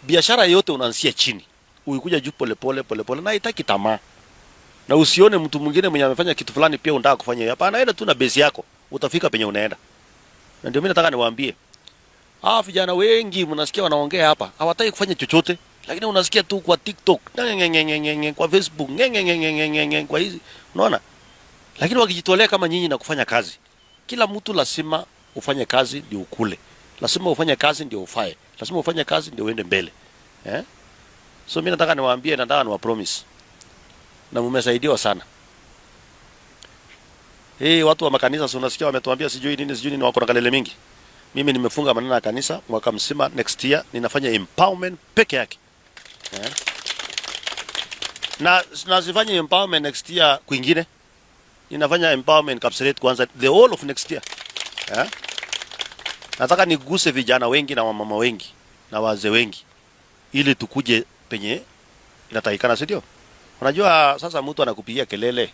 Biashara yote unaanzia chini, ukikuja juu pole pole pole pole, na haitaki tamaa. Na usione mtu mwingine mwenye amefanya kitu fulani pia unataka kufanya hiyo. Hapana, enda tu na base yako, utafika penye unaenda. Na ndio mimi nataka niwaambie, hawa vijana wengi mnasikia wanaongea hapa, hawataki kufanya chochote, lakini unasikia tu kwa TikTok, ngengengengenge, kwa Facebook, ngengengengenge, kwa hizi, unaona? Lakini wakijitolea kama nyinyi na kufanya kazi, kila mtu lazima ufanye kazi ndio ukule, lazima ufanye kazi ndio ufae, lazima ufanye kazi ndio uende mbele, eh? So mimi nataka niwaambie, nataka niwa promise, na mmesaidiwa sana. Hii watu wa makanisa si unasikia wametuambia sijui nini sijui nini, wako na kelele mingi. Mimi nimefunga maneno ya kanisa mwaka mzima, next year ninafanya empowerment peke yake, eh? Na nasifanye empowerment next year kwingine, ninafanya empowerment Kapseret kwanza the whole of next year, eh? Nataka niguse vijana wengi na wamama wengi na wazee wengi ili tukuje penye inatakikana, si ndio? Unajua sasa mtu anakupigia kelele,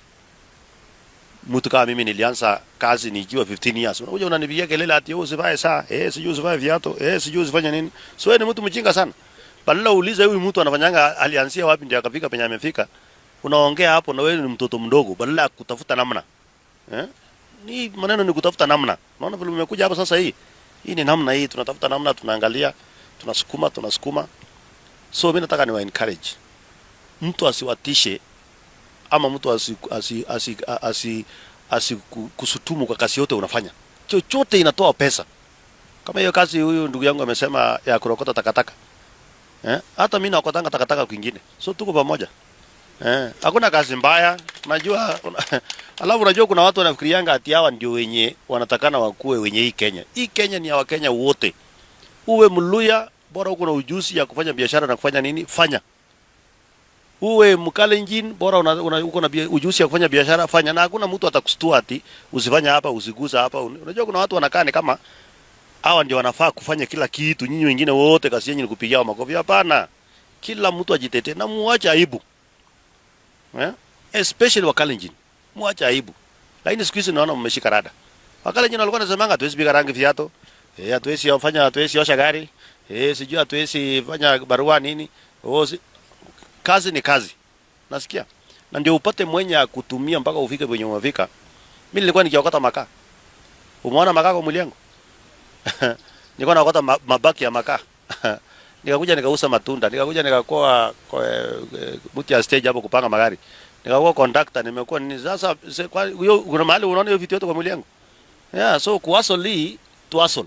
mtu kama mimi nilianza kazi nikiwa 15 years, unakuja unanipigia kelele ati wewe usivae saa, sijui usivae viatu, sijui usifanye nini. So wewe ni mtu mjinga sana. Badala uulize huyu mtu anafanyanga alianzia wapi ndio akafika penye amefika. Unaongea hapo na wewe ni mtoto mdogo, badala ya kutafuta namna. Eh? Ni maneno ni kutafuta namna. Unaona vile umekuja hapa sasa hii. Hii ni namna hii, tunatafuta namna, tunaangalia, tunasukuma, tunasukuma. So mimi nataka niwa encourage. Mtu asiwatishe ama mtu asi asi asi asi, asi kusutumu kwa kazi yote unafanya. Chochote inatoa pesa. Kama hiyo kazi huyu ndugu yangu amesema ya kurokota takataka. Eh? Hata mimi naokotanga takataka kwingine. So tuko pamoja. Eh, hakuna kazi mbaya. Unajua alafu unajua kuna watu wanafikirianga ati hawa ndio wenye wanatakana wakuwe wenye hii Kenya. Hii Kenya ni ya Wakenya wote. Uwe Mluya, bora uko na ujuzi ya kufanya biashara na kufanya nini, fanya. Uwe Mkalenjin, bora uko na ujuzi ya kufanya biashara, fanya. Na hakuna mtu atakustua ati usifanye hapa, usigusa hapa. Unajua kuna watu wanakaa ni kama hawa ndio wanafaa kufanya kila kitu, nyinyi wengine wote kazi yenu ni kupigia makofi. Hapana, kila mtu ajitetee na muache aibu, eh? Especially Wakalenjin, muache aibu. Lakini siku hizi naona mmeshika rada. Wakalenjin walikuwa wanasemanga hatuwezi piga rangi viatu, hatuwezi fanya, hatuwezi osha gari, sijui hatuwezi fanya barua nini. Oh, kazi ni kazi. Nasikia? Na ndio upate mwenye akutumia mpaka ufike kwenye umefika. Mimi nilikuwa nikiokota makaa. Umeona makaa kwa mwili wangu? Nilikuwa naokota mabaki ya makaa. Nikakuja nikauza matunda, nikakuja nikakuwa mtu ya stage hapo kupanga magari. Nikakuwa conductor, nimekuwa nini sasa kwa hiyo kuna mahali unaona hiyo vitu yote kwa mwili wangu. Yeah, so kuhustle to hustle.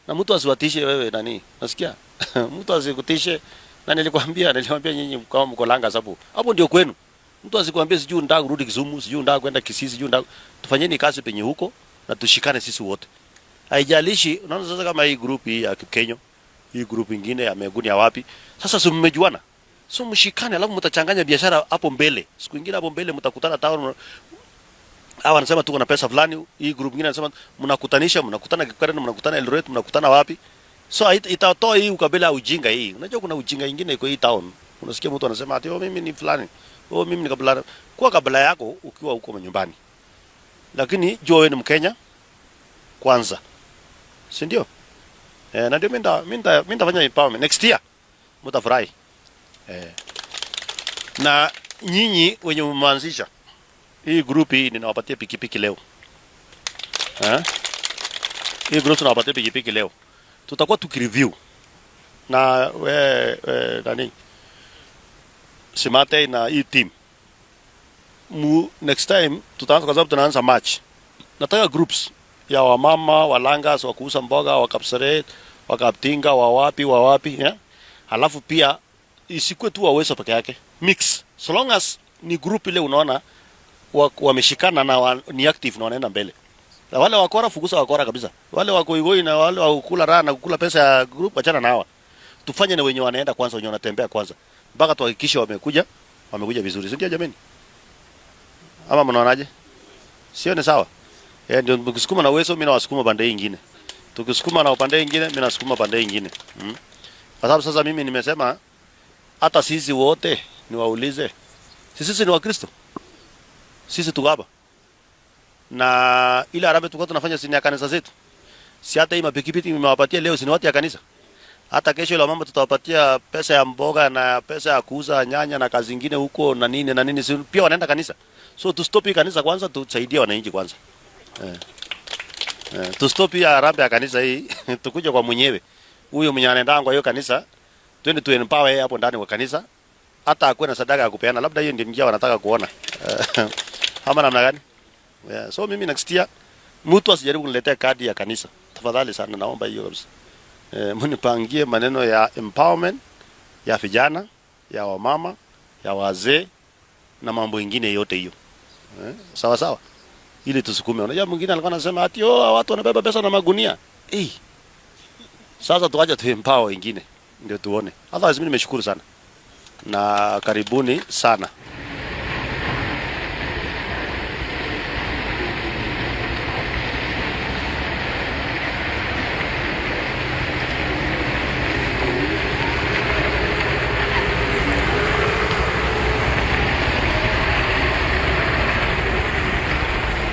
Na mtu asiwatishe wewe nani? Nasikia? Mtu asikutishe. Na nilikwambia nyinyi kama mko Langa sababu hapo ndio kwenu. Mtu asikwambie sijui unataka kurudi Kisumu, sijui unataka kwenda Kisii, sijui unataka, tufanyeni kazi penye huko na tushikane sisi wote. Haijalishi, unaona sasa kama hii group hii ya Kipkenyo, hii group nyingine ya Meguni ya wapi. Sasa si mmejuana? So mshikane, alafu mtachanganya biashara hapo mbele. Siku nyingine hapo mbele mtakutana town. Hawa wanasema tuko na pesa fulani, hii group nyingine anasema mnakutanisha, mnakutana Kipkaren, mnakutana Eldoret, mnakutana wapi? So itatoa hii ukabila ujinga hii. Unajua kuna ujinga ingine iko hii town. Unasikia mtu anasema ati oh, mimi ni fulani. Oh, mimi ni kabila. Kwa kabila yako ukiwa huko nyumbani. Lakini jua wewe ni Mkenya kwanza. Si ndio? Na ndio mimi nitafanya empowerment next year. Mtafurahi. Na nyinyi wenye mmeanzisha hii group hii ninawapatia pikipiki leo. Eh? Hii group tunawapatia pikipiki leo. Tutakuwa tukireview na we nani Simate na hii team. Next time tutaanza, kwa sababu tunaanza March. Nataka groups ya wamama, walangas, wa kuuza mboga, wa Kapseret, wa Kaptinga, wa wapi, wa wapi, yeah? Halafu pia isikuwe tu wa Uwezo peke yake. Mix. So long as ni group ile unaona wameshikana na ni active na wanaenda mbele. Na wale wakora, fukuza wakora kabisa. Wale wa goigoi na wale wa kukula raha na kukula pesa ya group, achana na hawa. Tufanye na wenye wanaenda kwanza, wenye wanatembea kwanza. Mpaka tuhakikishe wamekuja vizuri. Si ndio jameni? Ama mnaonaje? Sio ni sawa? Ndio mkisukuma na Uwezo, mimi nawasukuma pande nyingine. Tukisukuma na upande mwingine, mimi nasukuma pande nyingine. Kwa sababu sasa mimi nimesema hata sisi wote niwaulize. Sisi ni Wakristo. Sisi tuko hapa. Na ile harambee tulikuwa tunafanya si ya kanisa zetu. Si hata hii mapikipiki nimewapatia leo si ni watu ya kanisa. Hata kesho ile mama tutawapatia pesa ya mboga na pesa ya kuuza nyanya na kazi zingine huko na nini na nini, si pia wanaenda kanisa. So tu stop hii kanisa kwanza, tusaidie wananchi kwanza. Tu stop hii harambee ya kanisa hii, tukuje kwa mwenyewe. Huyo mwenye anaenda kwa hiyo kanisa, twende tu empower yeye hapo ndani kwa kanisa, hata akuwe na sadaka ya kupeana, labda hiyo ndio njia wanataka kuona. Ama namna gani? Yeah. So mimi next year mtu asijaribu kuniletea kadi ya kanisa. Tafadhali sana, naomba hiyo kabisa. Mnipangie maneno ya empowerment ya vijana, ya wamama, ya wazee na mambo ingine yote hiyo. Sawa sawa. Ili tusukume. Unajua mwingine alikuwa anasema ati, "Oh, watu wanabeba pesa na magunia." Eh. Sasa tuache tu empower wengine ndio tuone. Otherwise mimi nimeshukuru sana. Na karibuni sana.